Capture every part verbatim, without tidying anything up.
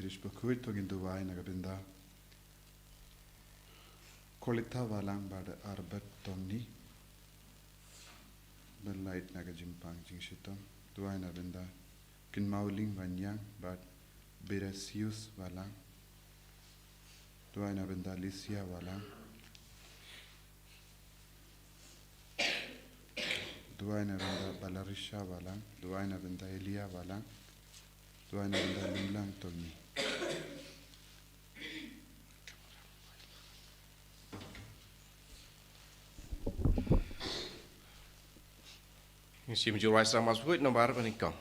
Khrist bakhuid, to ngin duwai na ka bynda Kolitha Balang bad Arbert Tomni. Ban lait na ka jingpang jingshitom. Duwai na bynda Kynmaw Ling Baniang bad Beresius Balang. Duwai na bynda Lisia Balang. Duwai na bynda Balarisha Balang. Duwai na bynda Elia Balang. Duwai na bynda Limlang Tomni. Ngin shim jingduwai sdang mas phuit namar ba nyngkong.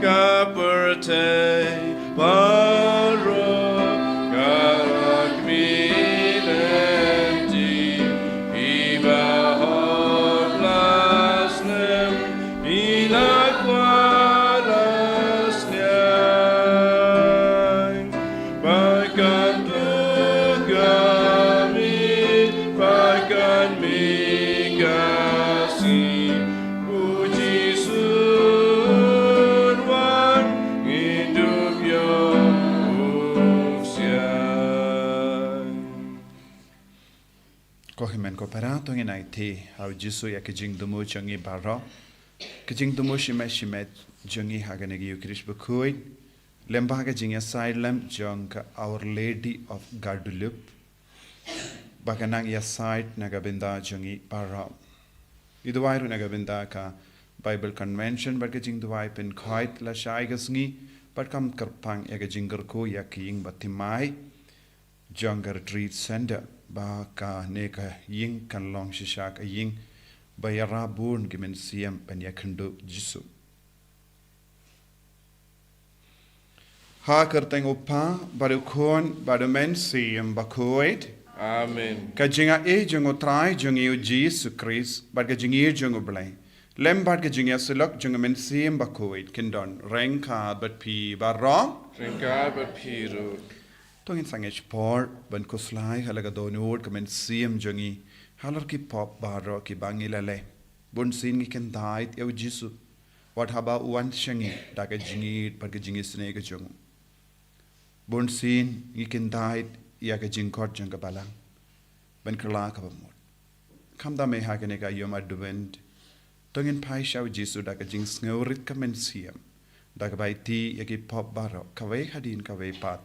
Ka pyrthei baroh ka la khmih lynti, i ba hok la snem, i la kwah la sniang. Ba kan tu ka mi, ba kan mi ka si. U Jisu un wan, ngin dup ïoh u siang. Ko hynmen ko para, to ngin aiti ha u Jisu ïa ka jingthmu jong ngi baroh. Ka jingthmu shimet shimet jong ngi ha kane ka Ïukharist bakhuid. Lem bad ka jingïasaid lem jong ka Our Lady of Guadalupe. Ba kan nang ïasaid na ka bynda jong ngi baroh. Ngi duwai ruh na ka bynda ka Bible Convention bad ka jingduwai pynkhuid lashai ka sngi, bad kam kyrpang ïa ka jingkyrkhu ïa ka ïing bathymmai jong ka Retreat Center, ba kane ka ïing kan long shisha ka ïing ba ïarap bun ki mynsiem ban ïakynduh Jisu. Ha kyrteng u Kpa, bad u Khun, bad u Mynsiem Bakhuid. Amen. Ka jingaiei jong u Trai jong ngi u Jisu Khrist, bad ka jingïeit jong u Blei, lem bad ka jingïasyllok jong u Mynsiem Bakhuid, kin don ryngkat bad phi baroh. Ryngkat bad phi ruh. To ngin sangeh por ban khuslai ha la ka dohnud ka mynsiem jong ngi halor ki pop baroh kiba ngi la leh. Bunsien ngi kyndait ïa u Jisu, wat haba u wan sha ngi da ka jingïeit bad ka jingisynei ka jong u. Bunsien ngi kyndait ïa ka jingkhot jong ka Balang ban kylla kaba mut. Khamtam eh ha kane ka ïom Advent, to ngin phai sha u Jisu da ka jingsngewrit ka mynsiem, da kaba aiti ïa ki pop baroh kawei hadien kawei pat.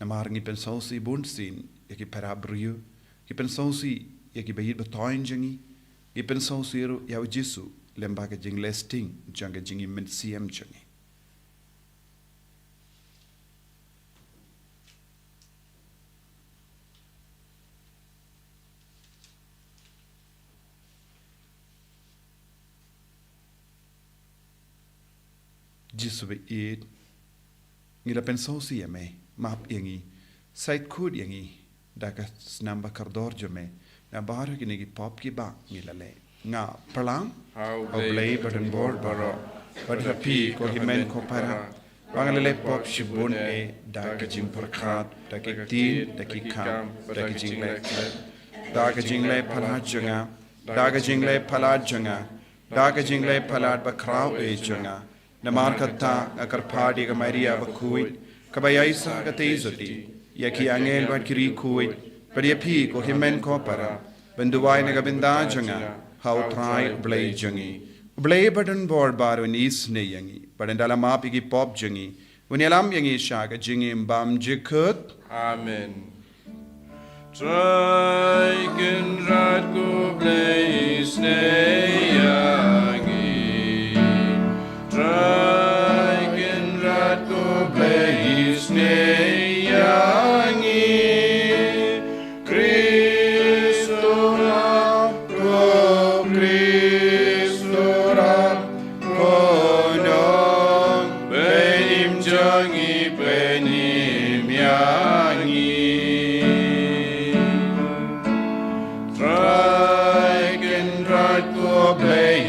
Namar ngi pynsngewsih bunsien ïa ki para briew, ngi pynsngewsih ïa ki ba ïeit ba thoiñ jong ngi, ngi pynsngewsih ruh ïa u Jisu lem bad ka jingleh sting jong ka jingim mynsiem jong ngi. Jisu ba ïeit, ngi la pynsngewsih ïa me, map ïa ngi, sait khuid ïa ngi da ka snam ba kordor jong me na baroh kine ki pop kiba ngi la leh. Nga pyrshang ha u Blei badonbor baroh, bad ha phi ko hynmen ko para, ba nga la leh pop shibun eh da ka jingpyrkhat, da ki ktien, da ki kam, da ka jingleh khlem, da ka jingleh palat jong nga, da ka jingleh palat jong nga, da ka jingleh palat bakhraw eh jong nga. Namar kata nga kyrpad ïa ka Maria bakhuid, kaba ïaisah katei sati, ïa ki angel bad ki riewkhuid, bad ïa phi ko hynmen ko para, ban duwai na ka bynta jong nga ha u Trai u Blei jong ngi. U Blei badonbor baroh un isynei ïa ngi, bad un da la map ïa ki pop jong ngi, un ïalam ïa ngi sha ka jingim bymjukut. Amen. Trai Kynrad ko Blei isynei ïa ngi. Trai Kynrad ko Blei isynei ïa ngi. Khrist u rap, ko Khrist u rap, ko nongpynim jong ngi pynim ïa ngi. Trai Kynrad ko Blei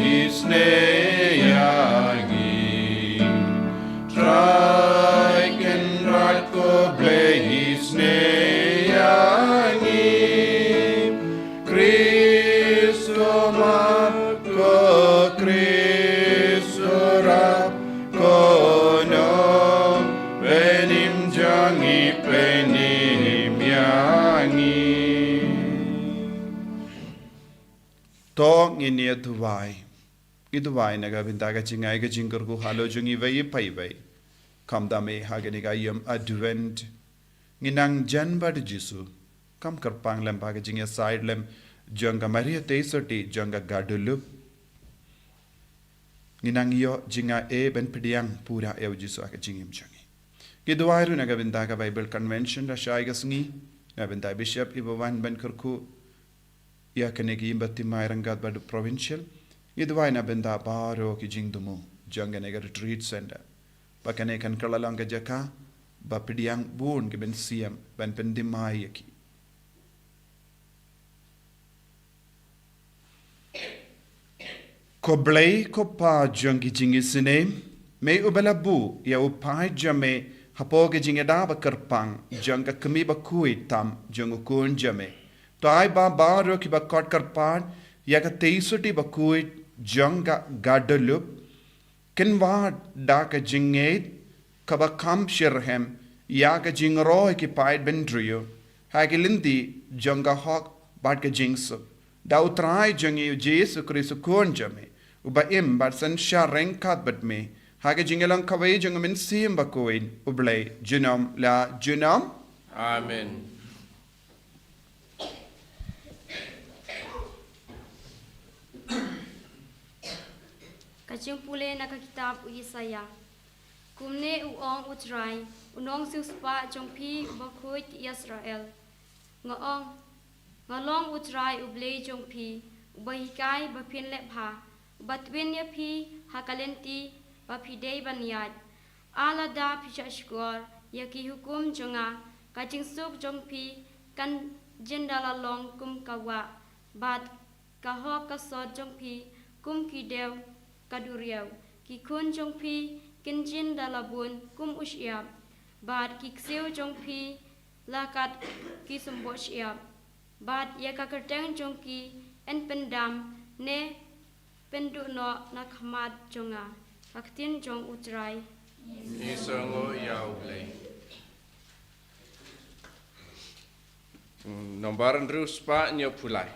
duwai. Ngi duwai na ka bynta ka jingai ka jingkyrkhu halor jong iwei pa iwei. Khamtam eh ha kane ka ïing Advent, ngi nang jan bad u Jisu. Kam kyrpang lem ha ka jingïasaid lem jong ka Maria Theisotti jong ka Guadalupe. Ngi nang ïoh jingaiei ban pdiang pura ïa u Jisu ha ka jingim jong ngi. Ngi duwai ruh na ka bynta ka Bible Convention lashai ka sngi, na ka bynta Bishop iba wan ban kyrkhu ïa kane ka ïing baptismal ryngkat bad u Provincial. Ngi duwai na ka bynta baroh ki jingthmu jong kane ka Retreat Center, ba kane kan kylla long ka jaka ba pdiang bun ki mynsiem ban pynthymmai ïa ki. Ko Blei, ko Pa jong ki jingisynei, me uba la buh ïa u paid jong me hapoh ka jingïada ba kyrpang jong ka kmie bakhuid tam jong u Khun jong me, to ai ba baroh kiba khot kyrpad ïa ka Theisotti bakhuid jong ka Guadalupe, kin wad da ka jingngeit kaba kham shitrhem ïa ka jingroi ki paid bynriew ha ki lynti jong ka hok bad ka jingsuk, da U Trai jong ngi U Jisu Khrist U Khun jong me, uba im bad synshar ryngkat bad me ha ka jingïalang kawei jong U Mynsiem Bakhuid, U Blei, junom la junom. Amen. Ka jingpule na ka kitab u Isaïah. Kumne u ong U Trai, u nongsiewspah jong phi uba khuid Israel. Nga ong, nga long U Trai U Blei jong phi, uba hikai ba phin leh bha, uba twin ïa phi ha ka lynti ba phi dei ban ïaid. Lada phi shahshkor ïa ki hukum jong nga, ka jingsuk jong phi kan jin da la long kum ka wah, bad ka hok ka sot jong phi kum ki dew ka duriaw. Ki khun jong phi kin jin da la bun kum u shyiap, bad ki ksiew jong phi la kat ki symboh shyiap. Bad ïa ka kyrteng jong ki yn pyndam ne pynduh noh na khmat jong nga. Ka ktien jong U Trai. Ngi sngew ïa U Blei. Nombar hynriew spah hynñiew phew lai.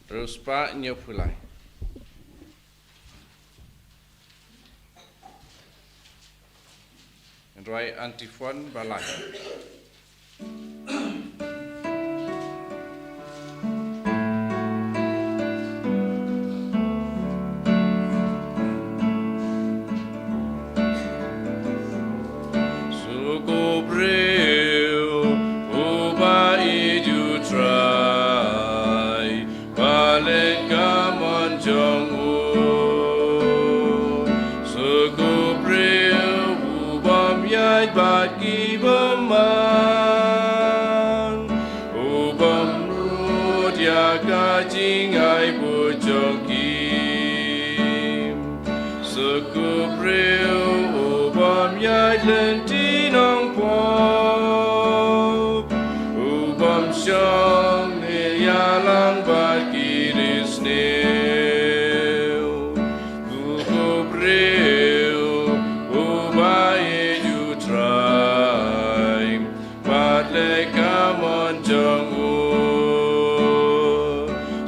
Hynriew spah hynñiew phew lai. Hynrei antiphon ba lai. Suk u briew uba ïeit ïa U Trai, bad leh ka mon jong u. Suk u briew u bym ïaid bad ki bymman, u bym nud ïa ka jingai bud jong ki. Suk u briew u bym ïaid lynti nongpop, u bym shong ne ïalang bad ki risniew. Suk u briew uba ïeit ïa U Trai, bad leh ka mon jong u.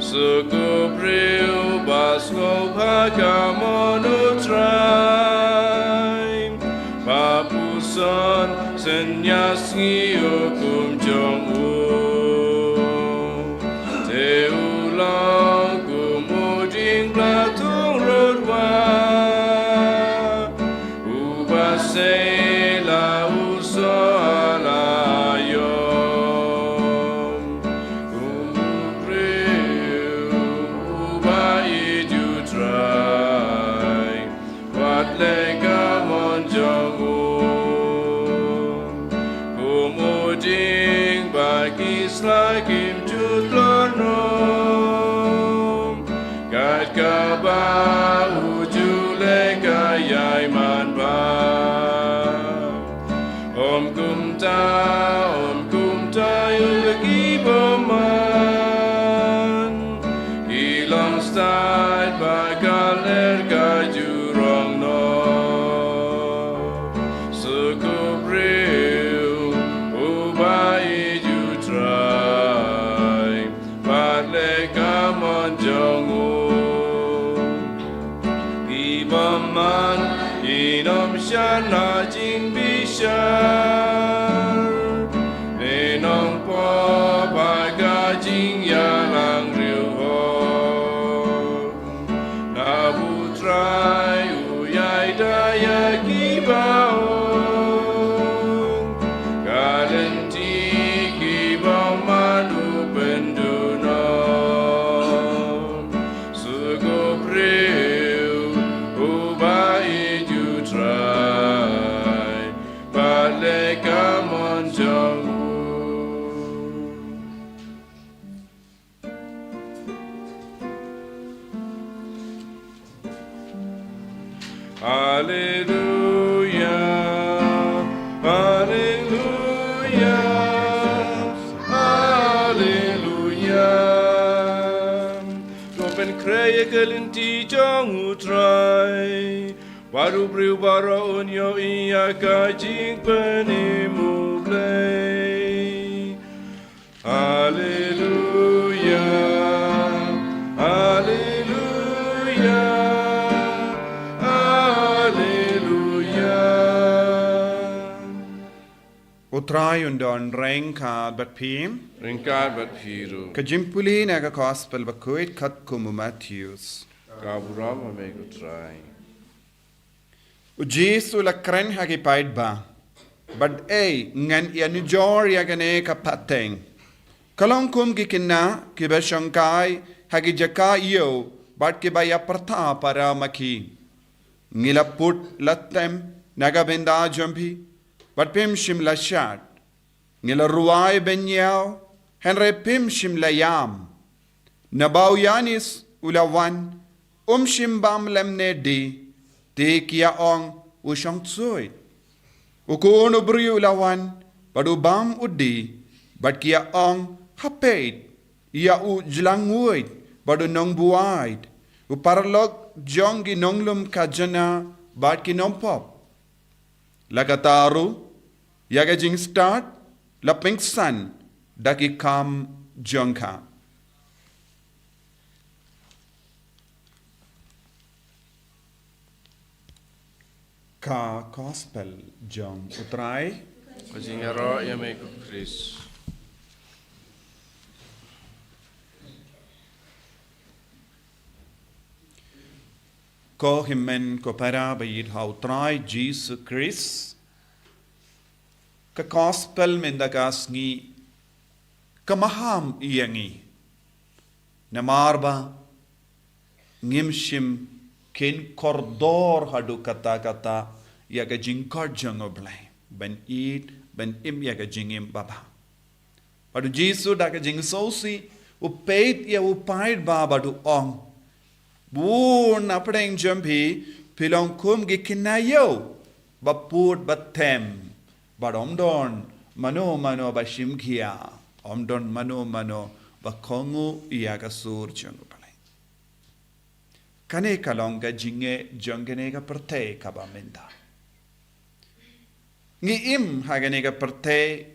Suk u briew ba sngewbha ka mon U Trai, ba puson synñia sngi u hukum jong u. Te u long kum u dieng bla thung rud wah, uba sei la u soh la ïom. Kum u briew uba ïeit ïa U Trai, bad leh ka mon jong u. Kum u Man, ïalam sha na jingbishar, ne nongpop ha ka jingïalang riewhok. Na U Trai u ïai da ïa kiba ong, ka lynti ki bymman u pynduh noh. Suk u briew uba ïeit ïa U Trai, bad leh ka mon jong u. Alleluia, alleluia, alleluia. To pynkhreh ïa ka lynti jong U Trai, bad u briew baroh un ïohi ïa ka jingpynim U Blei. Alleluia, alleluia, alleluia. U Trai un don ryngkat bad phi. Ryngkat bad phi ruh. Ka jingpule na ka Gospel bakhuid katkum u Mathaios. Ka burom ïa me ko Trai. U Jisu u la kren ha ki paidbah: Bad ei ngan ïanujor ïa kane ka pateng? Ka long kum ki khynnah kiba shongkai ha ki jaka ïew bad kiba ïapyrta para ma ki. Ngi la put la tem na ka bynta jong phi, bad phim shym la shad. Ngi la rwai ban ïaw, hynrei phim shym la ïam. Naba u Ïanis u la wan, um shym bam lymne de, te ki ïa ong, u shong ksuid. U Khun u briew u la wan, bad u bam u de, bad ki ïa ong, ha peit, ïa u jlanguid bad u nongbuaid, u paralok jong ki nonglum khajna bad ki nongpop. La katta ruh, ïa ka jingstad la pynksan da ki kam jong ka. Ka Gospel jong U Trai. Ka jingïaroh ïa me ko Khrist. Ko hynmen ko para ba ïeit ha U Trai Jisu Khrist. Ka Gospel mynta ka sngi ka maham ïa ngi. Namar ba ngim shym kheiñ kordor haduh katta katta ïa ka jingkhot jong U Blei ban ïeit ban im ïa ka jingim babha. Bad u Jisu da ka jingsngewsih u peit ïa u paidbah bad u ong: Bun na pdeng jong phi, phi long kum ki khynnah ïew ba put ba tem, bad ym don mano mano ba shim khia, ym don mano mano ba kohnguh ïa ka sur jong U Blei. Kane ka long ka jingeh jong kane ka pyrthei kaba mynta. Ngi im ha kane ka pyrthei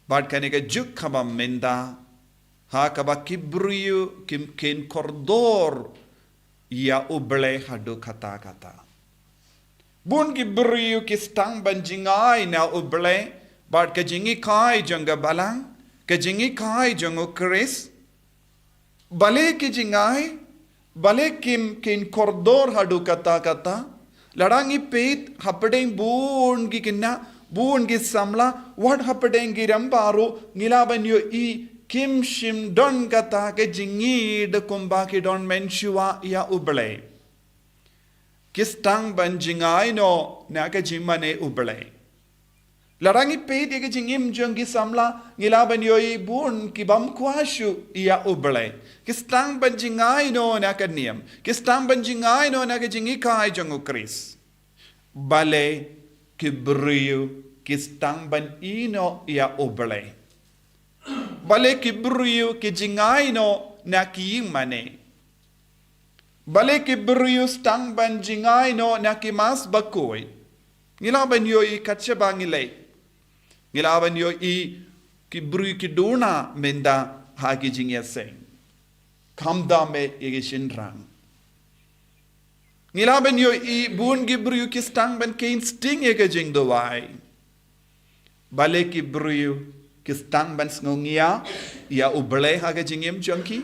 bad kane ka juk kaba mynta ha kaba ki briew kim kheiñ kordor ïa U Blei haduh katta katta. Bun ki briew ki sdang ban jngai na U Blei bad ka jinghikai jong ka Balang, ka jinghikai jong U Khrist. Balei ki jngai, balei kim kheiñ kordor haduh katta katta? Lada ngi peit hapdeng bun ki khynnah, bun ki samla, wat hapdeng ki rangbah ruh, ngi lah ban ïohi kim shym don kata ka jingïeit kumba ki don mynshuwa ïa U Blei. Ki sdang ban jngai noh na ka jingmane U Blei. Lada ngi peit ïa ka jingim jong ki samla, ngi lah ban ïohi bun ki bym kwah shuh ïa U Blei. Ki sdang ban jngai noh na ka niam. Ki sdang ban jngai noh na ka jinghikai jong U Khrist. Balei ki briew ki sdang ban ïehnoh ïa U Blei? Balei ki briew ki jngai noh na ki ïingmane? Balei ki briew sdang ban jngai noh na ki Mass bakhuid? Ngi lah ban ïohi kat shaba ngi leit. Ngi lah ban ïohi ki briew ki duna mynta ha ki jingïaseng. Khamtam eh ïa ki shynrang. Ngi lah ban ïohi bun ki briew ki sdang ban kheiñ sting ïa ka jingduwai. Balei ki briew ki sdang ban sngew ngiah ïa U Blei ha ka jingim jong ki?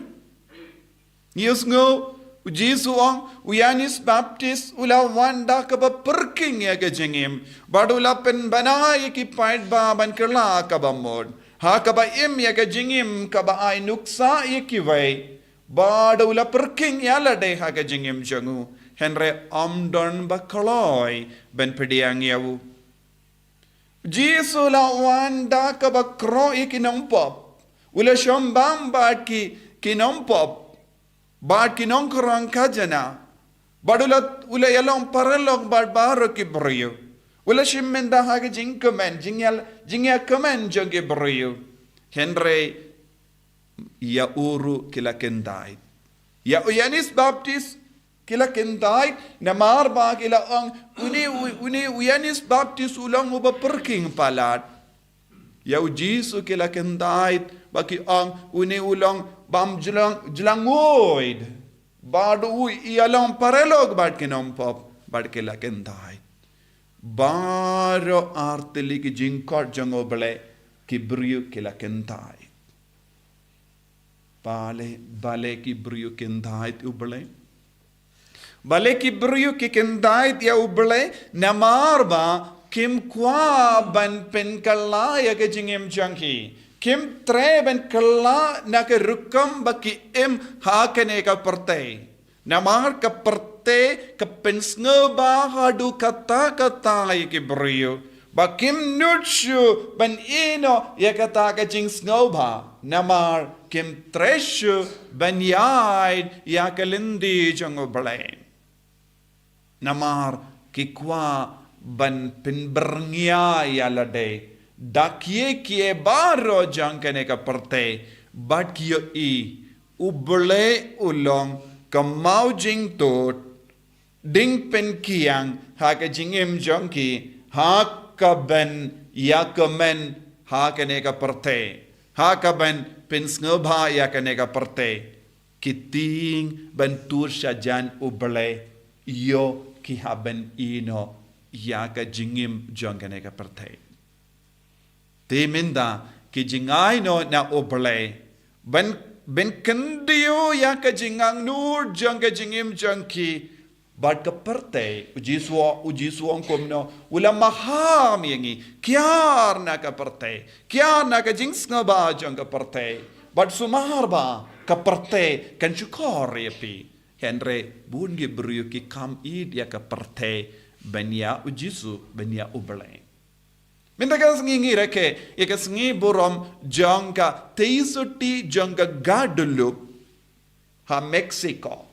Ngi ïohsngew, u Jisu u ong, u Ïoannis Baptist u la wan da kaba pyrkhing ïa ka jingim, bad u la pynbna ïa ki paidbah ban kylla kaba mut ha kaba im ïa ka jingim kaba ai nuksa ïa kiwei, bad u la pyrkhing ïa lade ha ka jingim jong u. Hynrei ym don ba kloi ban pdiang ïa u. Jisu u la wan da kaba khroh ïa ki nongpop. U la shong bam bad ki, ki nongpop, bad ki nongkhrong khajna. Bad u la, u la ïalong paralok bad baroh ki briew. U la shim bynta ha ka jingkmen, jingïa, jingïakmen jong ki briew. Hynrei ïa u ruh ki la kyntait. Ïa u Ïoannis Baptist ki la kyntait, namar ba ki la ong, une u, une u Ïoannis Baptist u long uba pyrkhing palat. Ïa u Jisu ki la kyntait, ba ki ong, une u long bym jlang, jlang nguid. Bad u ïalong paralok bad ki nongpop, bad ki la kyntait. Baroh artylli ki jingkhot jong U Blei, ki briew ki la kyntait. Balei, balei ki briew kyntait ïa U Blei? Balei ki briew ki kyntait ïa U Blei? Namar ba kim kwah ban pynkylla ïa ka jingim jong ki. Kim treh ban kylla na ka rukom ba ki im ha kane ka pyrthei. Namar ka pyrthei ka pynsngewbha haduh katta katta ïa ki briew. Ba kim nud shuh ban ïehnoh ïa kata ka jingsngewbha. Namar kim treh shuh ban ïaid ïa ka lynti jong U Blei. Namar ki kwah ban pynbyrngia ïa lade da kiei kiei baroh jong kane ka pyrthei, bad ki ïohi U Blei u long ka maw jingtut, ding pynkiang ha ka jingim jong ki, ha kaban ïakmen ha kane ka pyrthei, ha kaban pynsngewbha ïa kane ka pyrthei. Ki tieng ban tur shajan U Blei, ïoh ki hap ban ïehnoh ïa ka jingim jong kane ka pyrthei. Te mynta ki jngai noh na U Blei ban, ban kyntiew ïa ka jingangnud jong ka jingim jong ki bad ka pyrthei. U Jisu, u Jisu u ong kumno? U la maham ïa ngi, kiar na ka pyrthei, kiar na ka jingsngewbha jong ka pyrthei. Bad sumar ba ka pyrthei kan shukor ïa phi. Hynrei bun ki briew ki kham ïeit ïa ka pyrthei ban ïa u Jisu, ban ïa U Blei. Mynta ka sngi ngi rakhe ïa ka sngi burom jong ka Teisotti jong ka Guadalupe ha Mexico.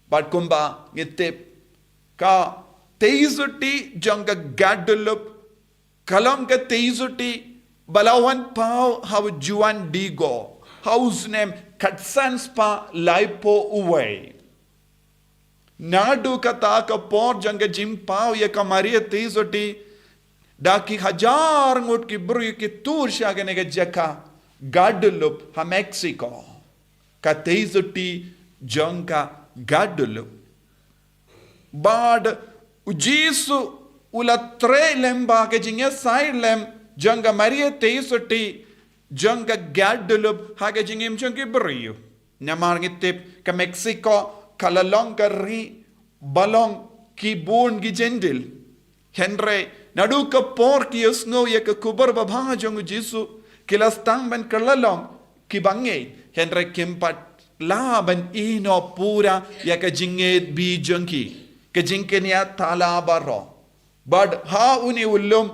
Bad kumba ngi tip, ka Teisotti jong ka Guadalupe ka long ka Teisotti ba la wan paw ha u Juan Diego ha u snem khatsan spah laiphew wei. Naduh kata ka por jong ka jingpaw ïa ka Maria Teisotti, da ki hajar ngut ki briew ki tur sha kane ka jaka Guadalupe ha Mexico. Ka Teisotti jong ka Guadalupe. Bad u Jisu u la treh lem ba ka jingïasaid lem jong ka Maria Teisotti jong ka Guadalupe ha ka jingim jong ki briew. Namar ngi tip ka Mexico ka la long ka ri ba long ki bun ki Jentil. Hynrei naduh ka por ki ïohsngew ïa ka khubor babha jong u Jisu, ki la sdang ban kylla long ki bangeit. Hynrei kim pat lah ban ïehnoh pura ïa ka jingngeit bha jong ki, ka jingkñia thala baroh. Bad ha une u lum,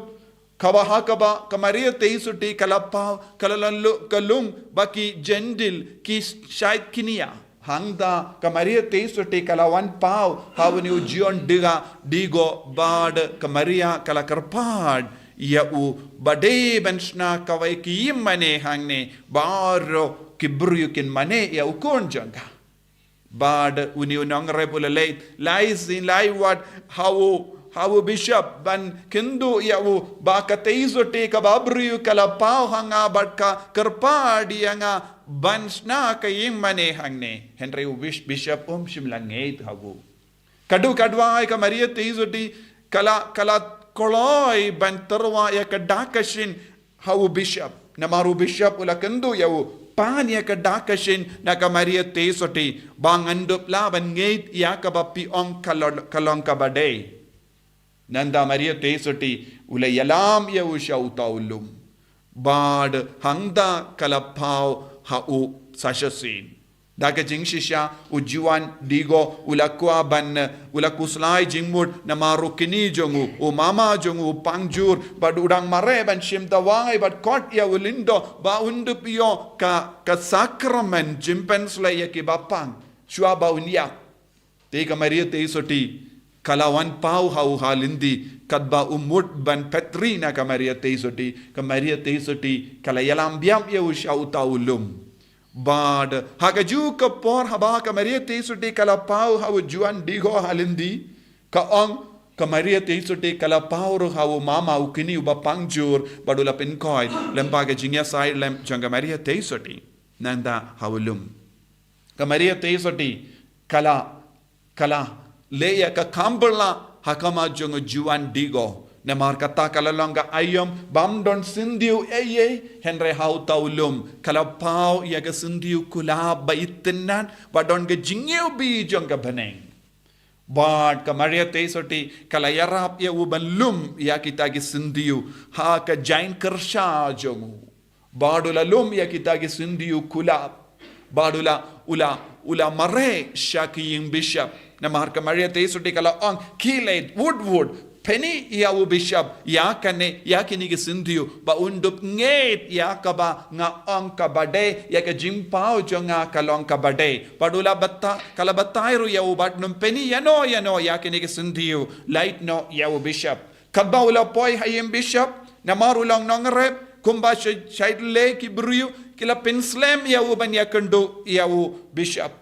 kaba ha kaba ka Maria Teisotti ka la paw, ka la lum, ka lum ba ki Jentil ki shait kñia. Hangta ka Maria Teisotti ka la wan paw ha une u Juan Diego, Diego, bad ka Maria ka la kyrpad ïa u ba dei ban shna kawei ka ïingmane hangne baroh ki briew kin mane ïa u khun jong ka. Bad une u nongrep u la leit lai sien lai wat ha u, ha u bishop ban kyntu ïa u ba ka Teisotti kaba briew ka la paw ha nga bad ka kyrpad ïa nga ban shna ka ïingmane hangne. Hynrei u bish-, bishop um shym la ngeit ha u. Ka dei ka duwai ka Maria Theisotti ka la, ka la kloi ban tyrwa ïa ka dak ka shin ha u bishop. Namar u bishop u la kynduh ïa u pan ïa ka dak ka shin na ka Maria Theisotti ba ngan dup lah ban ngeit ïa kaba phi ong ka long, ka long kaba dei. Nangta Maria Theisotti u la ïalam ïa u sha uta u lum. Bad hangta ka la paw ha u shisha sien. Da ka jingshisha u Juan Diego u la kwah ban, u la khuslai jingmut namar u kñi jong u, u mama jong u u pang jur, bad u dang mareh ban shim dawai bad khot ïa u lyngdoh ba un dup ïoh ka, ka sakramen jingpynshlei ïa kiba pang shuwa ba un ïap. Te ka Maria Theisotti ka la wan paw ha u ha lynti, katba u mut ban peit ri na ka Maria Theisotti, ka Maria Theisotti ka la ïalam biang ïa u sha uta u lum. Bad ha kajuh ka por haba ka Maria Theisotti ka la paw ha u Juan Diego ha lynti, ka ong ka Maria Theisotti ka la paw ruh ha u mama u kñi uba pang jur bad u la pynkhiah lem bad ka jingïasaid lem jong ka Maria Theisotti. Nangta ha u lum. Ka Maria Theisotti ka la, ka la leh ïa ka kham bylla ha khmat jong u Juan Diego. Namar kata ka la long ka aïom bym don syntiew ei ei, hynrei ha uta u lum ka la paw ïa ka syntiew kulab ba itynnad ba don ka jingïewbih jong ka bneng. Bad ka Maria Theisotti ka la ïarap ïa u ban lum ïa kita ki syntiew ha ka jaiñ kyrsha jong u. Bad u la lum ïa kita ki syntiew kulab. Bad u la, u la, u la mareh sha ki ïing bishop. Namar ka Maria Theisotti ka la ong, khie leit wut wut, pyni ïa u bishop ïa kane, ïa kine ki syntiew ba un dup ngeit ïa kaba nga ong kaba dei, ïa ka jingpaw jong nga ka long kaba dei. Bad u la bata, ka la batai ruh ïa u bad nym pyni ïa no ïa no ïa kine ki syntiew, leit noh ïa u bishop. Katba u la poi ha ïing bishop, namar u long nongrep, kumba shai, shai lei ki briew ki la pynslem ïa u ban ïakynduh ïa u bishop.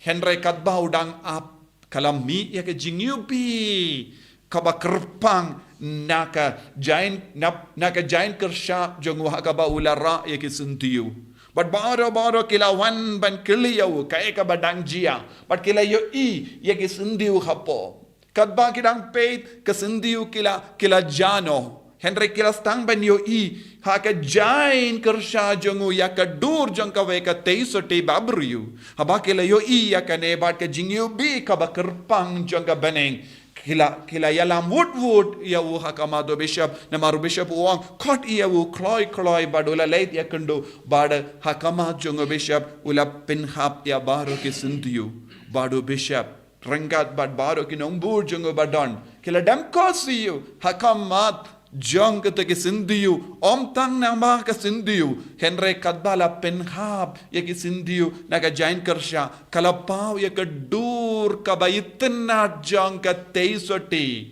Hynrei katba u dang ap ka la mih ïa ka jingïewbih kaba kyrpang na ka jaiñ, na, na ka jaiñ kyrsha jong u ha kaba u la rah ïa ki syntiew. Bad baroh baroh ki la wan ban kylli ïa u kaei kaba dang jia. Bad ki la ïohi ïa ki syntiew hapoh. Katba ki dang peit ka syntiew ki la, ki la jah noh. Hynrei ki la sdang ban ïohi ha ka jaiñ kyrsha jong u ïa ka dur jong kawei ka Theisotti ba briew. Haba ki la ïohi ïa kane bad ka jingïewbih kaba kyrpang jong ka bneng, ki la, ki la ïalam wut wut ïa u ha khmat u bishop, namar u bishop u ong khot ïa u kloi kloi bad u la leit ïakynduh bad ha khmat jong u bishop u la pynhap ïa baroh ki syntiew. Bad u bishop ryngkat bad baroh ki nongbud jong u ba don ki la dem khohsiew ha khmat jong kata ka syntiew, ym tang namar ka syntiew, hynrei katba la pynhap ïa ki syntiew na ka jaiñ kyrsha, ka la paw ïa ka dur kaba itynnad jong ka Theisotti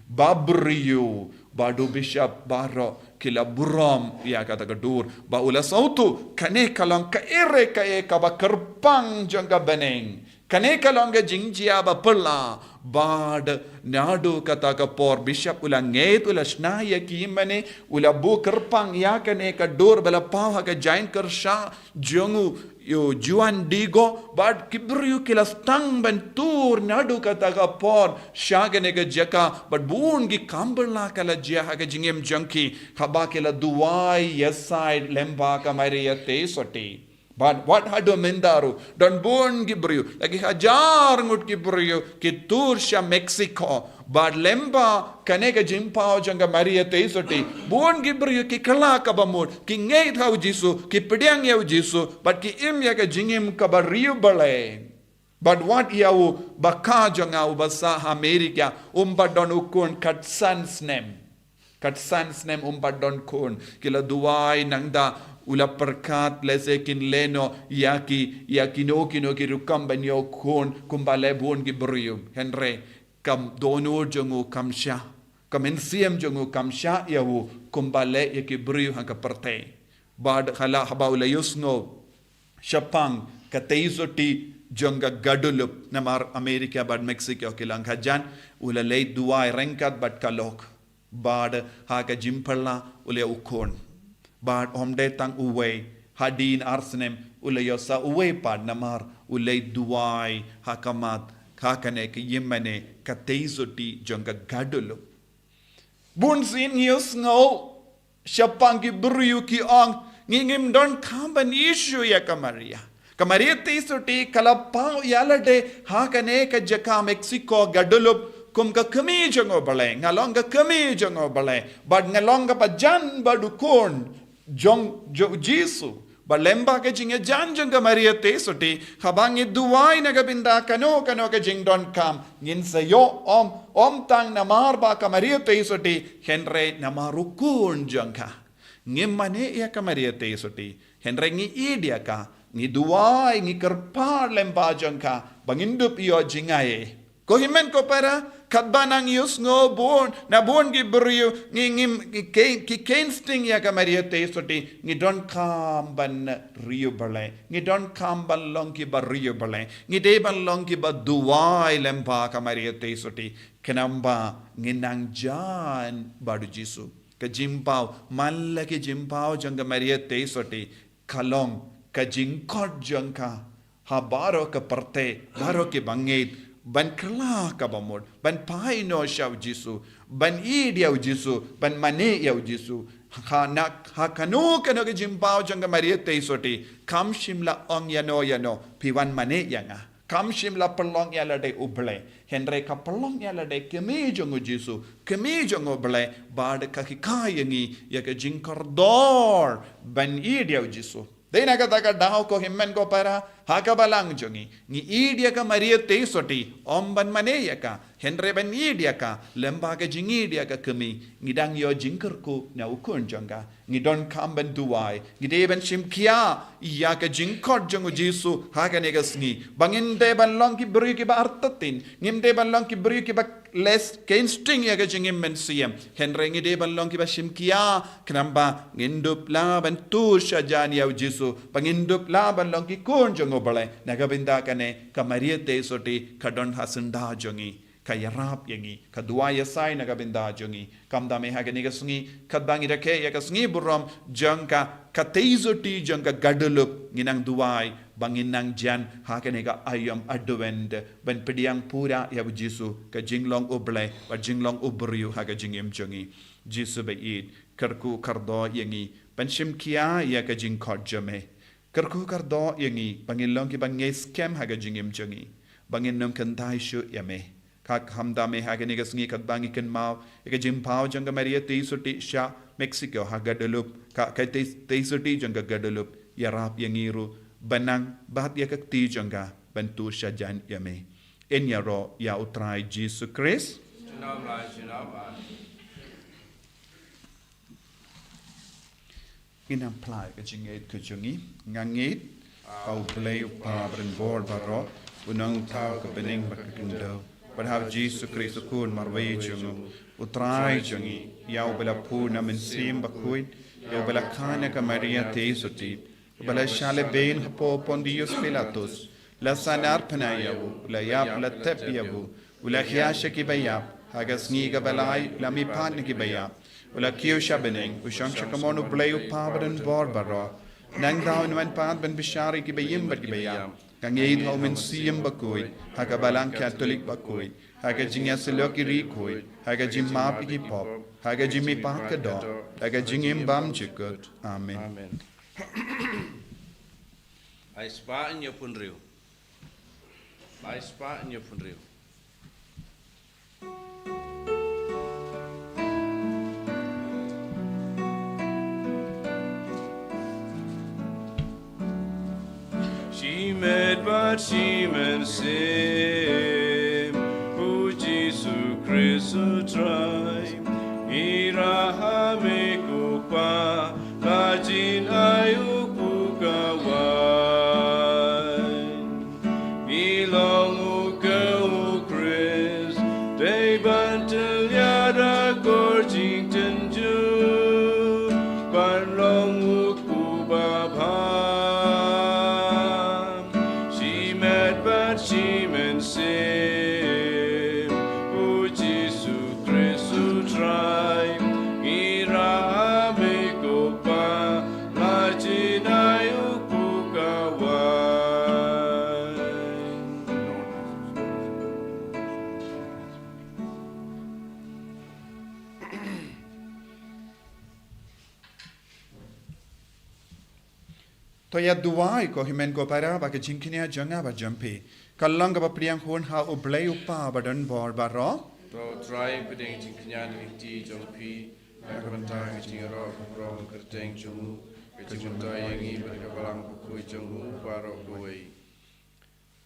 ba briew. Bad u bishop baroh ki la burom ïa kata ka dur, ba u la sngewthuh kane ka long kaei re kaei kaba kyrpang jong ka bneng. Kane ka long ka jingjia ba phylla. Bad naduh kata ka por bishop u la ngeit, u la shna ïa ki mane, u la buh kyrpang ïa kane ka dur ba la paw ha ka jaiñ kyrsha jong u, u Juan Diego, bad ki briew ki la sdang ban tur naduh kata ka por sha kane ka jaka, bad bun ki kam phylla ka la jia ha ka jingim jong ki haba ki la duwai ïasaid lem bad ka Maria Theisotti. Bad wat haduh mynta ruh don bun ki briew, la ki hajar ngut ki briew ki tur sha Mexico. Bad lem bad kane ka jingpaw jong ka Maria Theisotti, bun ki briew ki kylla kaba mut, ki ngeit ha u Jisu, ki pdiang ïa u Jisu, bad ki im ïa ka jingim kaba riewblei. Bad wat ïa u bakha jong nga uba sah ha America, um pat don u khun kat san snem. Kat san snem um pat don khun. Ki la duwai nangta u la pyrkhat lehse kin leh noh ïa ki, ïa kino kino ki rukom ban ïoh khun kumba leh bun ki briew. Hynrei ka dohnud jong u kam shah. Ka mynsiem jong u kam shah ïa u kumba leh ïa ki briew ha ka pyrthei. Bad hala haba u la ïohsngew shaphang ka Theisotti jong ka Guadalupe, namar America bad Mexico ki long khajan, u la leit duwai ryngkat bad ka lok. Bad ha ka jingphylla u la ïoh u khun. Bad ym dei tang uwei, hadien ar snem u la ïoh sa uwei pat namar u leit duwai ha khmat Ka kane ka ïingmane ka tei suti jong ka gadulup. Bun sien ngi ïohsngew shaphang ki briew ki ong, ngi ngim donkam ban issue ïa ka Maria. Ka Maria tei suti ka la paw ïa lade ha kane ka jaka Mexico gadulup kum ka kmie jong U Blei, nga long ka kmie jong U Blei, bad nga long kaba jan bad u khun jong, jong u Jisu. Bad lyngba ka jingïajan jong ka Maria tei suti, haba ngi duwai na ka bynta kano kano ka jingdonkam, ngin sa ïoh ym, ym tang namar ba ka Maria tei suti, hynrei namar u khun jong ka. Ngim mane ïa ka Maria tei suti, hynrei ngi ïeit ïa ka, ngi duwai, ngi kyrpad lyngba jong ka ba ngin dup ïoh jingaiei. Ko hynmen ko para, katba nang ïohsngew bun na bun ki briew, ngi, ngi, ngi khein, ki kheiñ sting ïa ka Maria tei suti, ngi donkam ban ri U Blei, ngi donkam ban long kiba ri U Blei, ngi dei ban long kiba duwai lyngba ka Maria tei suti, khnang ba ngin nang jan bad u Jisu. Ka jingpaw, man la ka jingpaw jong ka Maria tei suti, ka long ka jingkhot jong ka ha baroh ka pyrthei, baroh kiba ngeit, ban kylla kaba mut, ban phai noh sha u Jisu, ban ïeit ïa u Jisu, ban mane ïa u Jisu. Ha na, ha kano kano ka jingpaw jong ka Maria tei suti, kam shym la ong ïano ïano, phi wan mane ïa nga. Kam shym la pynlong ïa lade U Blei, hynrei ka pynlong ïa lade kmie jong u Jisu, kmie jong U Blei, bad ka hikai ïa ngi ïa ka jingkordor ban ïeit ïa u Jisu. Dei na kata ka daw ko hynmen ko para, ha ka balang jong ngi, ngi ïeit ïa ka Maria tei suti, ym ban mane ïa ka, hynrei ban ïeit ïa ka lyngba ka jingïeit ïa ka kmie, ngi dang ïoh jingkyrkhu na u khun jong ka. Ngi donkam ban duwai, ngi dei ban shim khia ïa ka jingkhot jong u Jisu ha kane ka sngi, ba ngin dei ban long ki briew kiba artatien, ngim dei ban long ki briew kiba leh kheiñ sting ïa ka jingim mynsiem, hynrei ngi dei ban long kiba shim khia, khnang ba ngin dup lah ban tur sha jan ïa u Jisu, ba ngin dup lah ban long ki khun jong U Blei. Na ka bynta kane, ka Maria tei suti ka don ha syndah jong ngi, ka ïarap ïa ngi, ka duwai ïasai na ka bynta jong ngi. Kumta mynta ha kane ka sngi, katba ngi rakhe ïa ka sngi burom jong ka, ka tei suti jong ka gadulup, ngin nang duwai ba ngin nang jan ha kane ka aïom Advent, ban pdiang pura ïa u Jisu, ka jinglong U Blei bad jinglong u briew ha ka jingim jong ngi. Jisu ba ïeit, kyrkhu kyrdoh ïa ngi ban shim khia ïa ka jingkhot jong me. Kyrkhu kyrdoh ïa ngi ba ngin long kiba ngeit skhem ha ka jingim jong ngi, ba ngin ym kynthai shuh ïa me. Ka kumta mynta ha kane ka sngi katba ngi kynmaw ïa ka jingpaw jong ka Maria tei suti sha Mexico ha gadulup, ka, ka tei, tei suti jong ka gadulup, ïarap ïa ngi ruh ban nang bat ïa ka kti jong ka ban tur sha jan ïa me. Yn ïaroh ïa u Trai Jisu Khrist. Ngin nang phla ïa ka jingngeit ka jong ngi. Nga ngeit ha U Blei U Kpa ba don bor baroh, u nongthaw ka bneng bad ka khyndew, bad ha U Jisu Khrist u Khun marwei jong u, u Trai jong ngi. Ïa uba la phuh na u Mynsiem Bakhuid, ïa uba la kha na ka Maria tei suti, uba la shah lehbeiñ hapoh Pontius Pilatus, la sahnarphna ïa u, u la ïap, u la thep ïa u, u la khia sha kiba ïap, ha ka sngi kaba lai u la mihpat na kiba ïap, u la kiew sha bneng, u shong sha kamon U Blei U Kpa ba don bor baroh. Nangta un wan pat ban bishar ïa kiba im bad kiba ïap. Nga ngeit ha u Mynsiem Bakhuid, ha ka Balang Katholik bakhuid, ha ka jingïasyllok ïa ki riewkhuid, ha ka jingmap ïa ki pop, ha ka jingmihpat ka doh, ha ka jingim bymjukut. Amen. Amen. Ai spah ñiew phew hynriew. Ai spah ñiew phew hynriew. Shimet bad shi mynsiem, u Jisu Khrist u Trai, ngi rah ha me ko Kpa, ka jingai u kpu ka wai. Ngi long u kpu u Khrist, dei ban tyllia da kor jingtynjuh, ban long u kpu ba bha. Shimet bad shi mynsiem, u Jisu Khrist u Trai, ngi rah ha me ko Ba ïa duwai ko hynmen ko para ba ka jingkñia jong nga bad jong phi ka long kaba pdiang hun ha U Blei U Kpa ba don bor baroh. To Trai, pdiang jingkñia na ka kti jong phi, na ka bynta ka jingïaroh ka burom kyrteng jong u, ka jingmyntoi ïa ngi bad ka balang bakhuid jong u baroh kawei.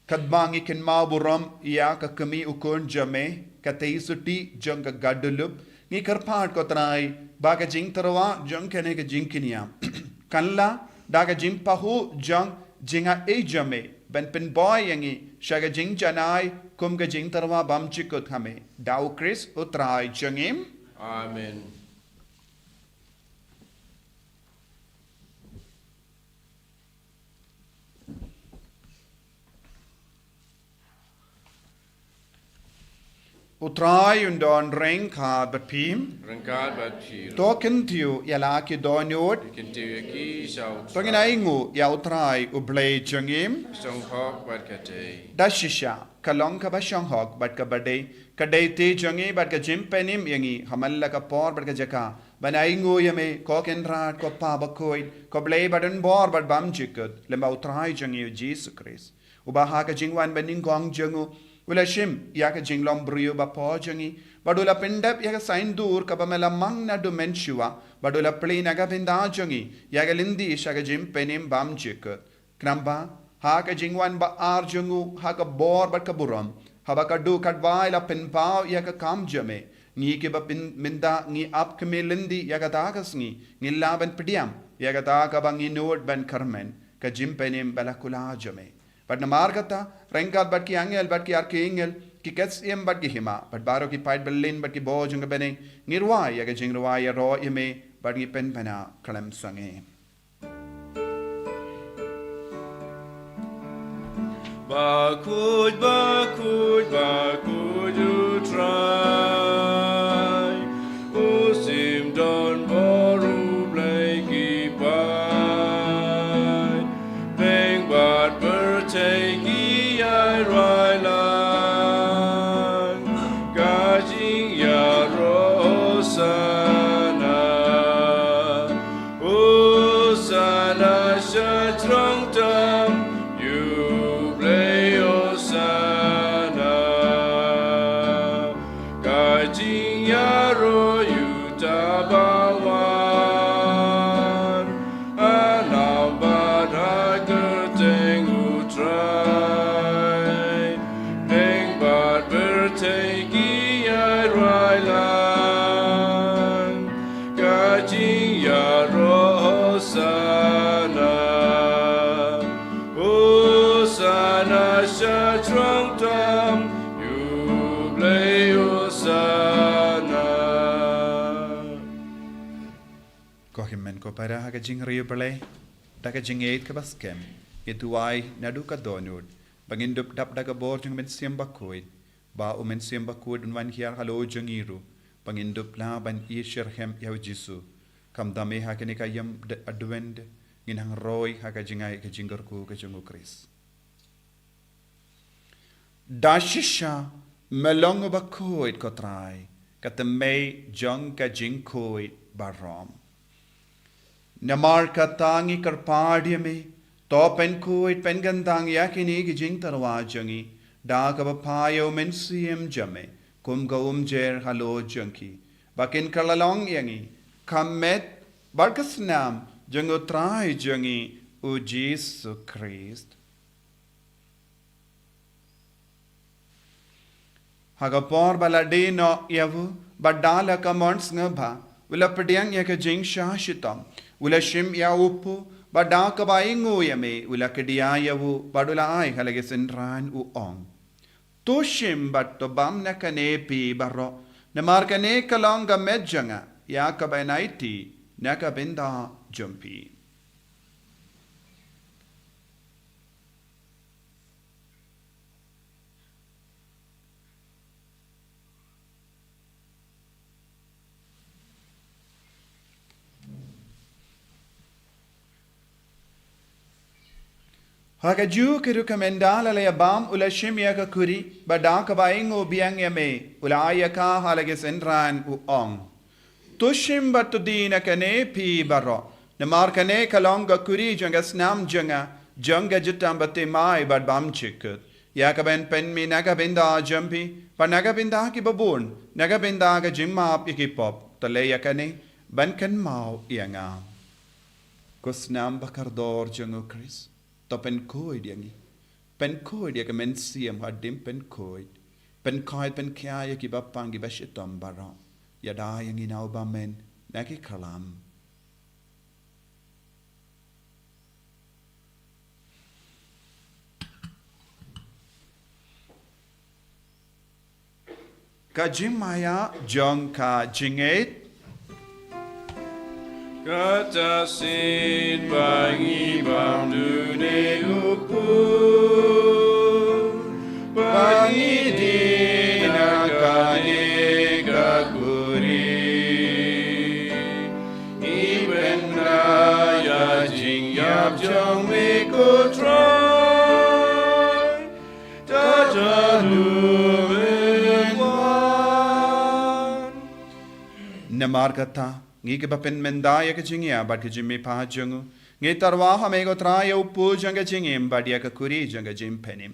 Katba ngi kynmaw burom ïa ka kmie u khun jong me, ka tei suti jong ka Guadeloupe, ngi kyrpad ko Trai ba ka jingtyrwa jong kane ka jingkñia kan lah da ka jingpahuh jong jingai jong me ban pynbor ïa ngi sha ka jingjanai kum ka jingtyrwa bymjukut ha me. Da U Khrist U Trai jong ngi. Amen. U Trai un don ryngkat bad phi. Ryngkat bad phi. To kyntiew ïa la ki dohnud. Kyntiew ïa ki sha U Trai. To ngin ainguh ïa U Trai U Blei jong ngi. Shong hok bad ka dei. Da shisha ka long kaba shong hok bad kaba dei, ka dei te jong ngi bad ka jingpynim ïa ngi ha man la ka por bad ka jaka ban ainguh ïa me ko Kynrad, ko Pa bakhuid, ko Blei ba don bor bad bymjukut, lyngba U Trai jong ngi U Jisu Khrist. Uba ha ka jingwan banyngkong jong u, u la shim ïa ka jinglong briew ba pop jong ngi, bad u la pyndep ïa ka saiñdur kaba me la mang naduh mynshuwa, bad u la plie na ka bynta jong ngi ïa ka lynti sha ka jingpynim bymjukut. Khnang ba ha ka jingwan ba ar jong u ha ka bor bad ka burom, haba ka dukh katwai la pynpaw ïa ka kam jong me, ngi kiba pynmynta ngi ap khmih lynti ïa kata ka sngi, ngin lah ban pdiang ïa kata kaba ngi nud ban kyrmen, ka jingpynim ba la kular jong me. Bad namar kata, ryngkat bad ki angel bad ki archangel, ki ksiem bad ki hima, bad baroh ki paid byllien bad ki bor jong ka bneng, ngi rwai ïa ka jingrwai ïaroh ïa me, bad ngi pynbna khlem sangeh. Bakhuid, bakhuid, bakhuid U Trai, u shim don bor, u Blei ki paid. Bneng bad pyrthei ki ailwai lang, ka jingïaroh Hosana. Hosana sha jrong tam, ïa U Blei Hosana. Ka jingïaroh ïa uta ba wan, ha nam bad ha kyrteng U Trai. Bneng bad pyrthei ki ailwai lang, ka jingïaroh Hosana. Hosana sha jrong tam, ïa U Blei Hosana. Ko hynmen ko para ha ka jingriewblei, da ka jingïeit kaba skhem, ngi duwai naduh ka dohnud, ba ngin dup dap da ka bor jong U Mynsiem Bakhuid, ba U Mynsiem Bakhuid un wan hiar halor jong ngi ruh, ba ngin dup lah ban ïashitrhem ïa U Jisu. Khamtam eh ha kane ka ïem Advent, ngin hynrei ha ka jingai ka jingkyrkhu ka jong U Khrist. Da shisha me long uba khuid ko Trai, ka tymmen jong ka jingkhuid baroh. Namar kata ngi kyrpad ïa me, to pynkhuid pynkyntang ïa kine ki jingtyrwa jong ngi, da kaba phai ïa U Mynsiem jong me kum ka umjer halor jong ki, ba kin kylla long ïa ngi ka met bad ka snam jong U Trai jong ngi U Jisu Khrist. Ha ka por ba la die noh ïa u, bad da la ka mon sngewbha, u la pdiang ïa ka jingshah shitom, u la shim ïa u pud, bad da kaba ainguh ïa me, u la kdiah ïa u, bad u la ai ha la ki synran u ong: To shim bad to bam na kane phi baroh, namar kane ka long ka met jong nga, ïa kaba yn aiti na ka bynta jong phi. Ha kajuh ka rukom ynda la ïa bam u la shim ïa ka khuri, bad da kaba ainguh biang ïa me, u la ai ïa ka ha la ki synran u ong: To shim bad to die na kane phi baroh, Namar kane ka long ka kuri jong ka snam jong nga, jong ka jingtymmen batai mai bad bymjukut. Ïa kaban pynmih na ka bynta jong phi, bad na ka bynta ki babun, na ka bynta ka jingmap ïa ki pop, te leh ïa kane, ban kynmaw ïa nga. Ko snam bakordor jong u Khrist, to pynkhuid ïa ngi. Pynkhuid ïa ka mynsiem hadien pynkhuid. Pynkhuid pynkhia ïa ki bapang ki bashitom baroh. Ïada ïa ngi na u bymman, na ki khlam. Ka jingmaïa jong ka jingngeit. Kata shisien ba ngi bam dune u pur, ba ngi dih na kane ka kuri. Ngi pynbna ïa ka jingïap jong me ko Trai. Namar kata, ngi kiba pynmynda ïa ka jingïap bad ka jingmihpat jong u, ngi tyrwa ha me ko Trai ïa u pud jong ka jingim bad ïa ka kuri jong ka jingpynim.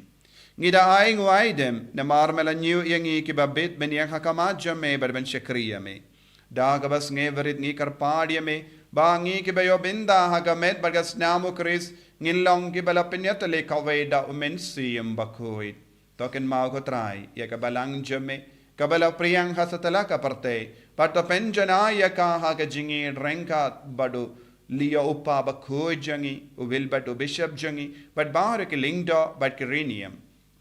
Ngi da ai nguaidem, namar me la ñiew ïa ngi kiba bit ban ïeng ha khmat jong me bad ban shakri ïa me. Da kaba sngewrit ngi kyrpad ïa me, ba ngi kiba ïoh bynta ha ka met bad ka snam u Khrist, ngin long kiba la pynïatylli kawei da u Mynsiem Bakhuid. To kynmaw ko Trai, ïa ka balang jong me, kaba la pdiang ha satlak ka pyrthei, bad to pynjanai ïa ka ha ka jingïeit ryngkat bad u Leo u Pop bakhuid jong ngi, u Wilbert u Bishop jong ngi, bad baroh ki lyngdoh bad ki riewniam.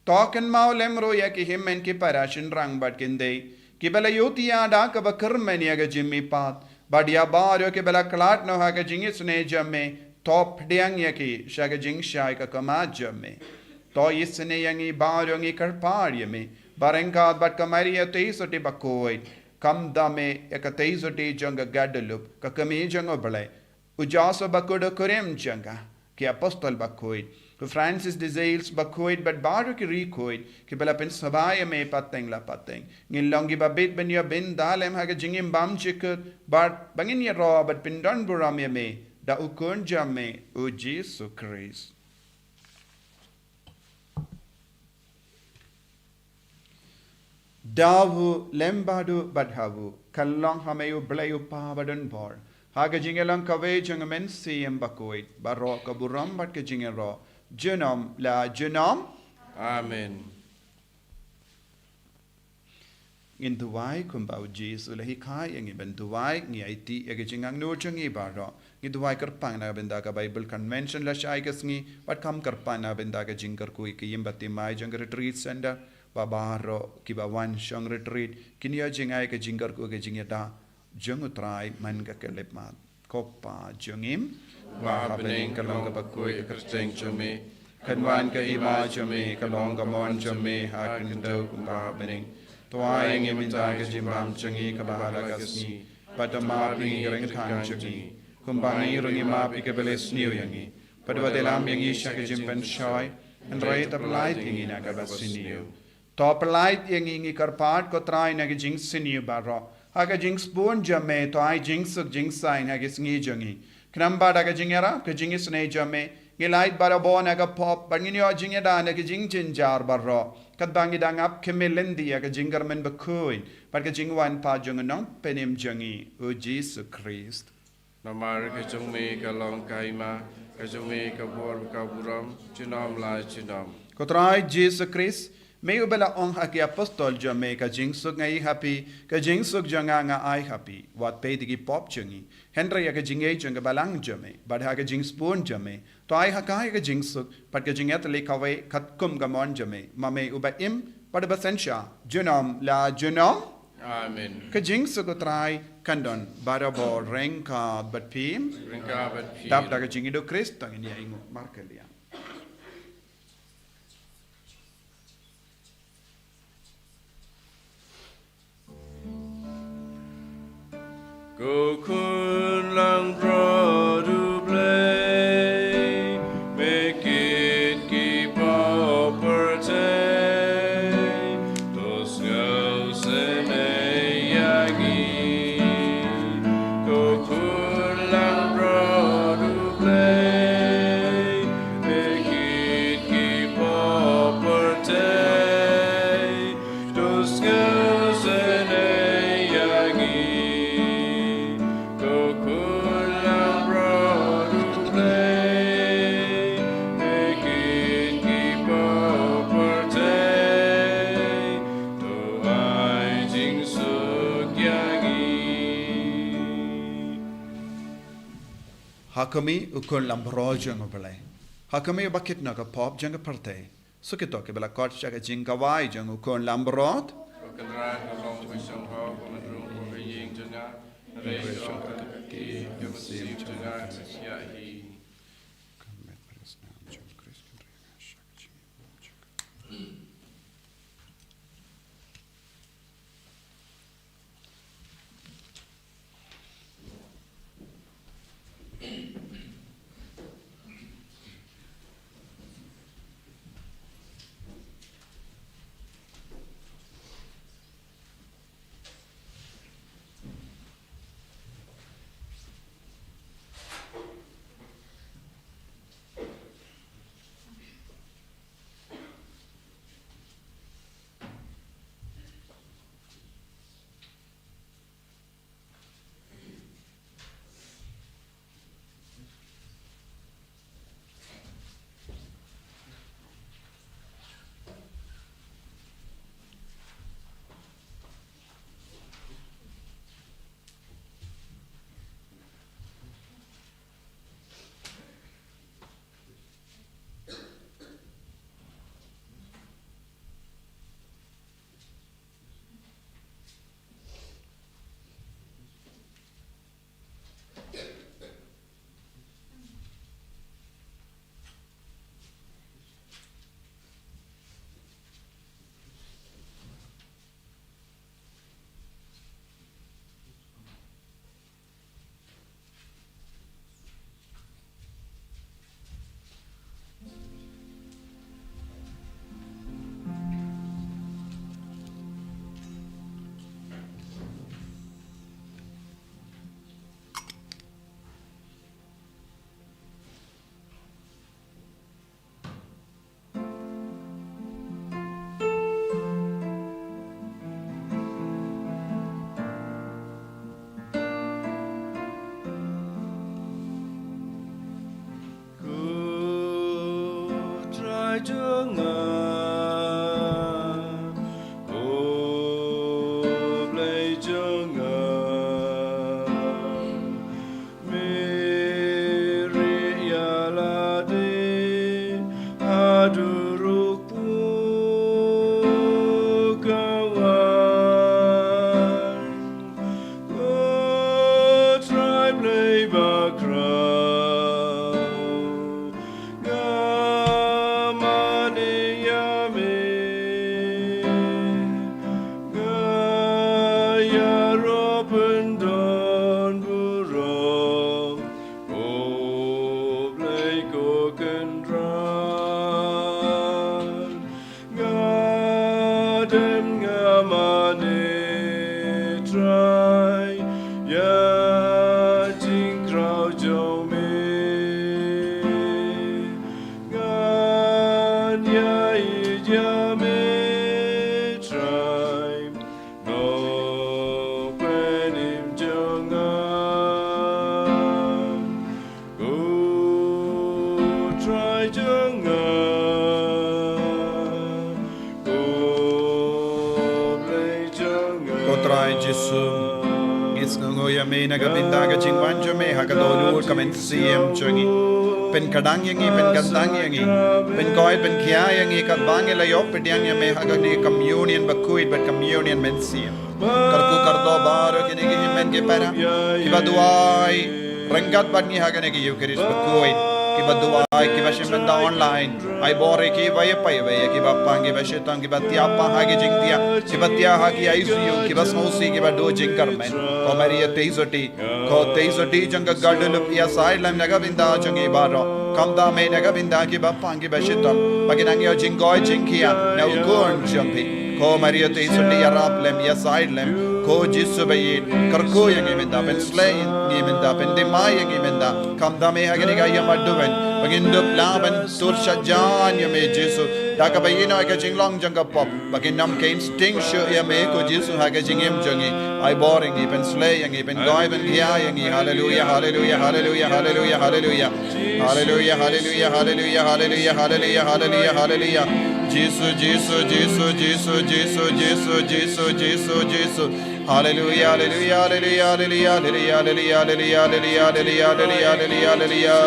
To kynmaw lem ruh ïa ki hynmen ki para shynrang bad ki khyndai, kiba la ïohi ïa da kaba kyrmen ïa ka jingmihpat, bad ïa baroh kiba la khlad noh ha ka jingisynei jong me, to pdiang ïa ki sha ka jingshai ka khmat jong me. To isynei ïa ngi baroh ngi kyrpad ïa me, ba ryngkat bad ka Maria Theisotti bakhuid, kham da me ïa ka Theisotti jong ka Guadalupe, ka kmie jong u Blei, u Joseph bakhuid u kurim jong ka, ki apostol bakhuid, u Francis de Sales bakhuid bad baroh ki riewkhuid, kiba la pynsngewbha ïa me pateng la pateng. Ngin long kiba bit ban ïoh bynta lem ha ka jingim bymjukut, bad ba ngin ïaroh bad pyndonburom ïa me, da u Khun jong me, u Jisu Khrist. Da u lem bad u bad ha u, kan long ha me u Blei u Kpa badonbor, ha ka jingïalang kawei jong u Mynsiem Bakhuid, baroh ka burom bad ka jingïaroh, junom la junom. Amen. Ngin duwai kumba u Jisu u la hikai ïa ngi ban duwai, ngi aiti ïa ka jingangnud jong ngi baroh. Ngi duwai kyrpang na ka bynta ka Bible Convention lashai ka sngi, bad kham kyrpang na ka bynta ka jingkyrkhu ïa ka ïing batai mai jong ka Retreat Center, ba baroh kiba wan shong retreat, kin ïoh jngai ïa ka jingkyrkhu ïa ka jingïada jong u Trai man ka khyllipmat. Ko Kpa jong ngi, uba ha bneng, ka long kaba khuid ka kyrteng jong me, kan wan ka hima jong me, kan long ka mon jong me ha ka khyndew kumba ha bneng. To ai ïa ngi mynta ka jingbam jong ngi kaba ha la ka sngi, bad to map ïa ngi ki ryngkang jong ngi, kumba ngi ruh ngi map ïa kiba leh sniew ïa ngi. Bad wat ïalam ïa ngi sha ka jingpynshoi, hynrei to pyllait ïa ngi na kaba sniew. To pyllait ïa ngi, ngi kyrpad ko Trai, na ka jingsniew baroh. Ha ka jingsbun jong me, to ai jingsuk jingsaiñ ha ka sngi jong ngi. Khnang ba da ka jingïarap ka jingisynei jong me, ngin lait barabor na ka pop, bad ngin ïoh jingïada na ka jingjynjar baroh, katba ngi dang ap khmih lynti ïa ka jingkyrmen bakhuid bad ka jingwan pat jong u Nongpynim jong ngi, u Jisu Khrist. Namar ka jong me ka long ka hima, ka jong me ka bor, ka burom, junom la junom. Ko Trai Jisu Khrist, me uba la ong ha ki apostol jong me, ka jingsuk nga ai ha phi, ka jingsuk jong nga nga ai ha phi. Wat peit ïa ki pop jong ngi, hynrei ïa ka jingïeit jong ka balang jong me, bad ha ka jingsbun jong me, to ai ha ka ïa ka jingsuk bad ka jingïatylli kawei katkum ka mon jong me, ma me uba im bad uba synshar, junom la junom. Amen. Ka jingsuk u Trai kan don barabor ryngkat bad phi. Ryngkat bad phi. Dap da ka jingïeit u Khrist, to ngin ïa ainguh markylliang. Ko Khun Langbrot U Blei, me kit ki pop pyrthei, to sngewsynei ïa ngi. Ko Khun Langbrot Ha khmih, u Khun Langbrot jong U Blei. Ha khmih, uba kit noh ka pop jong ka pyrthei. Sa kito kiba la kot sha ka jingkawai jong u Khun Langbrot. Ko Trai jong nga, ko Blei jong nga, me rieh ïa lade haduh ruh pyrkhat. Ko Trai Blei bakhraw, nga mane ïa me, nga ïaroh pyndonburom, ko Blei ko Kynrad. Nga dem nga mane Trai ïa jingkhraw jong me. Ngan ïa ïeit ïa me Trai, Nongpynim jong nga. Ko Trai jong nga, ko Blei jong nga. Ko Trai Jisu, ngi sngewnguh ïa me na ka bynta ka jingwan jong me ha ka dohnud ka mynsiem jong ngi. Pynkhdang ïa ngi, pynkyntang ïa ngi, pynkoit pynkhia ïa ngi katba ngi la ïoh pdiang ïa me ha kane ka communion bakhuid bad communion mynsiem. Kyrkhu kyrdoh baroh kine ki hynmen ki para kiba duwai ryngkat bad ngi ha kane ka Eucharist bakhuid, kiba duwai, kiba shim bynta online. Ai bor ïa ki ba ïa pei ba ïa kiba pang, kiba shitom, kiba thiah pang ha ki jingthiah, kiba thiah ha ki I C U, kiba sngewsih, kiba duh jingkyrmen. Ko Maria Theisotti, ko Theisotti jong ka Guadalupe, ïasaid lem na ka bynta jong ngi baroh. Khamtam eh na ka bynta kiba pang kiba shitom, ba kin nang ïoh jingkoit jingkhiah na u Khun jong phi. Ko Maria Theisotti, ïarap lem, ïasaid lem. Ko Jisu ba ïeit, kyrkhu ïa ngi mynta, pynsleh ïa ngi mynta, pynthymmai ïa ngi mynta. Khamtam eh ha kane ka ïing maduweng ba ngin dup lah ban tur sha jan ïa me Jisu da kaba ïehnoh ïa ka jinglong jong ka pop, ba kin ym kein sting shuh ïa me ko Jisu ha ka jingim jong ngi. Ai bor ïa ngi, pynsleh ïa ngi, pynkoit pynkhia ïa ngi. Haleluia, haleluia, haleluia, haleluia, haleluia. Haleluia, haleluia, haleluia, haleluia, haleluia, haleluia, haleluia. Jisu, Jisu, Jisu, Jisu, Jisu, Jisu, Jisu, Jisu, Jisu. Hallelujah, hallelujah, hallelujah, hallelujah, hallelujah, hallelujah, hallelujah, hallelujah, hallelujah, hallelujah, hallelujah.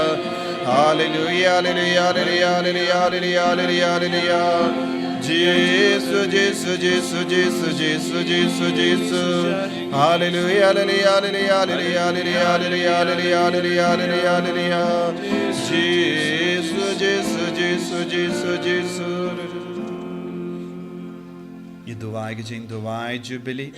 Hallelujah, hallelujah, hallelujah, hallelujah, hallelujah, hallelujah, hallelujah. Jesus, Jesus, Jesus, Jesus, Jesus, Jesus. Hallelujah, hallelujah, hallelujah, hallelujah, hallelujah, hallelujah, hallelujah, hallelujah. Jesus, Jesus, Jesus, Jesus, Jesus. Ngi duwai ka jingduwai Jubilee.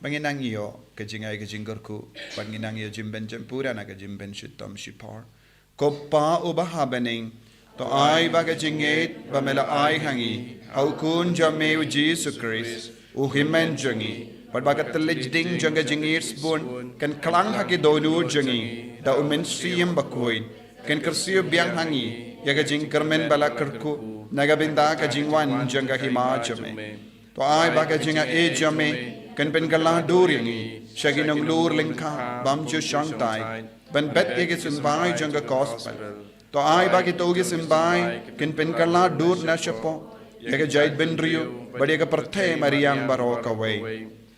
Ba ngin nang ïoh ka jingai ka jingkyrkhu, ba ngin nang ïoh jingpynjempura na ka jingpynshitom shipor. Ko Pa uba ha bneng, to ai ba ka jingngeit ba me la ai ha ngi ha u Khun jong me u Jisu Khrist, u Hynmen jong ngi, bad ba ka tlieding jong ka jingïeit sbun kan klang ha ki dohnud jong ngi da u Mynsiem Bakhuid, kan kyrsiew biang ha ngi ïa ka jingkyrmen ba la kyrkhu na ka bynta ka jingwan jong ka hima jong me. To ai ba ka jingaiei jong me kan pynkylla dur ïa ngi sha ki nonglur lyngkha bym ju shongthait ban bet ïa ki symbai jong ka gospel. To ai ba kito ki symbai kan pynkylla dur na shapoh ïa ka jaitbynriew bad ïa ka pyrthei mariang baroh kawei.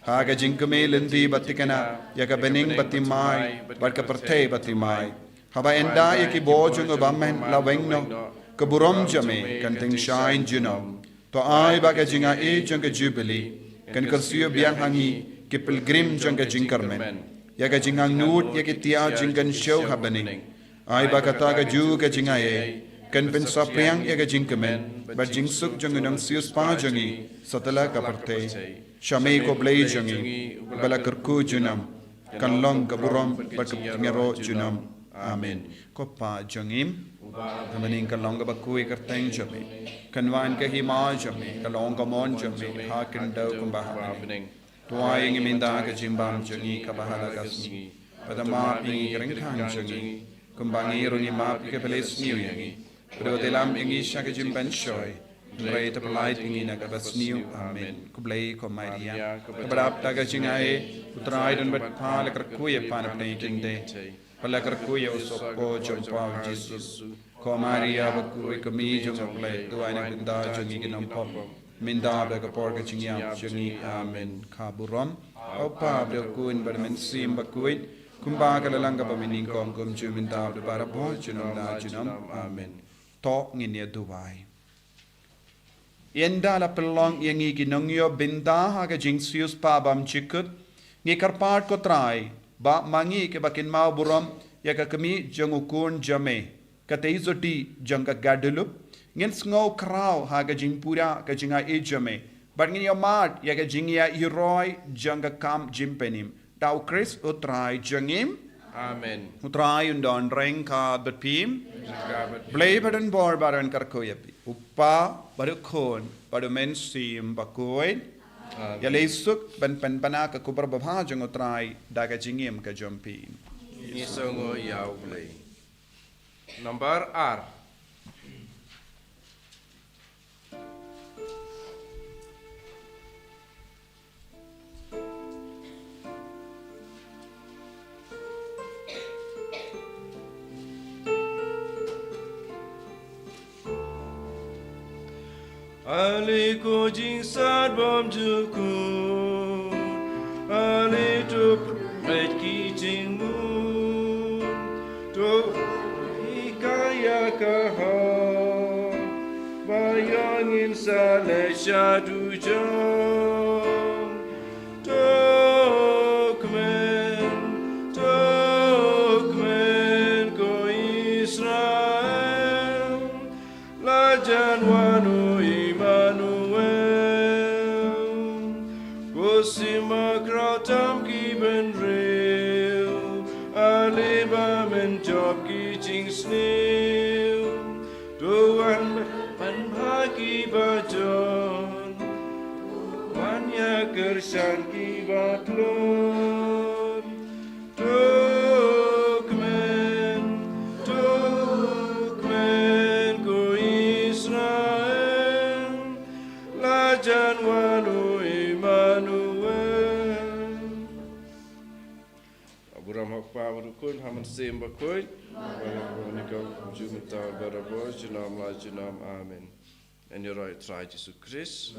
Ha ka jingkmen lynti ba thikna ïa ka bneng ba thymmai bad ka pyrthei ba thymmai, haba ynda ïa ki bor jong u bymman la weng noh, ka burom jong me kan tyngshaiñ junom. To ai ba ka jingaiei jong ka Jubilee kan kyrsiew biang ha ngi ki pilgrim jong ka jingkyrmen ïa ka jingangnud ïa ki tiar jingkynshew ha bneng. Ai ba kata ka juh ka jingaiei kan pynsaphriang ïa ka jingkmen bad jingsuk jong u nongsiewspah jong ngi satlak ka pyrthei. Sha me ko Blei jong ngi, ba la kyrkhu junom, kan long ka burom bad ka jingïaroh junom. Amen. Ko Pa jong ngi, ha bneng, kan long kaba khuid ka kyrteng jong me, kan wan ka hima jong me, kan long ka mon jong me ha khyndew kumba ha bneng. To ai ïa ngi mynta ka jingbam jong ngi kaba ha la ka sngi, bad map ïa ngi ki ryngkang jong ngi, kumba ngi ruh ngi map ïa kiba la sniew ïa ngi. Bad wat ïalam ïa ngi sha ka jingpynshoi, hynrei to pyllait ïa ngi na kaba sniew. Amen. Khublei ko Maria, kaba dap da ka jingaiei, u Trai u don bad pha. La kyrkhu ïa pha na pdeng ki kynthei, bad la kyrkhu ïa u soh jong pha u Jisu. Ko Maria bakhuid, ka mei jong U Blei, to ai na ka bynta jong ngi ki nongpop, mynta bad ha ka por ka jingïap jong ngi. Amen. Ka burom ha u Pa bad ha u Khun bad ha u Mynsiem Bakhuid, kumba ka la long kaba mynnyngkong, kumjuh mynta bad barabor junom la junom. Amen. To ngin ïa duwai. Ynda la pynlong ïa ngi ki nongïoh bynta ha ka jingsiewspah bymjukut, ngi kyrpad ko Trai ba ma ngi kiba kynmaw burom ïa ka kmie jong u Khun jong me, ka Teisotti jong ka Guadeloupe, ngin sngew khraw ha ka jingpura ka jingaiei jong me, bad ngin ïohmad ïa ka jingïahiar jong ka kam jingpynim. Da u Khrist u Trai jong ngi. Amen. U Trai un don ryngkat bad phi. Ryngkat bad phi. Blei ba don bor ba don kyrkhu ïa phi, u Pa bad u Khun bad u Mynsiem Bakhuid. Amen. Ïaleh suk ban pynbna ka khubor babha jong u Trai da ka jingim ka jong phi. Ngi sngewnguh ïa U Blei. Nambar ar. Ale ko jingsad bymjukut, ale to pynbeit ki jingmut, to hikai ïa ka hok, ba ïa ngin sa leit sha dujok. To kmen, to kmen ko Israel, la jan wan u Immanuel. Ko sima khraw tam ki bynriew, ale ba men jop ki jingsniew. To wan ban bha kiba jon, wan ïa kyrshan kiba tlot. To kmen, to kmen ko Israel, la jan wan u Immanuel. Ka burom ha u Kpa bad u Khun, ha u Mynsiem Bakhuid. Ba la burom, kumjuh mynta, barabor, junom la junom. Amen. Yn ïaroh ïa u Trai Jisu Khrist.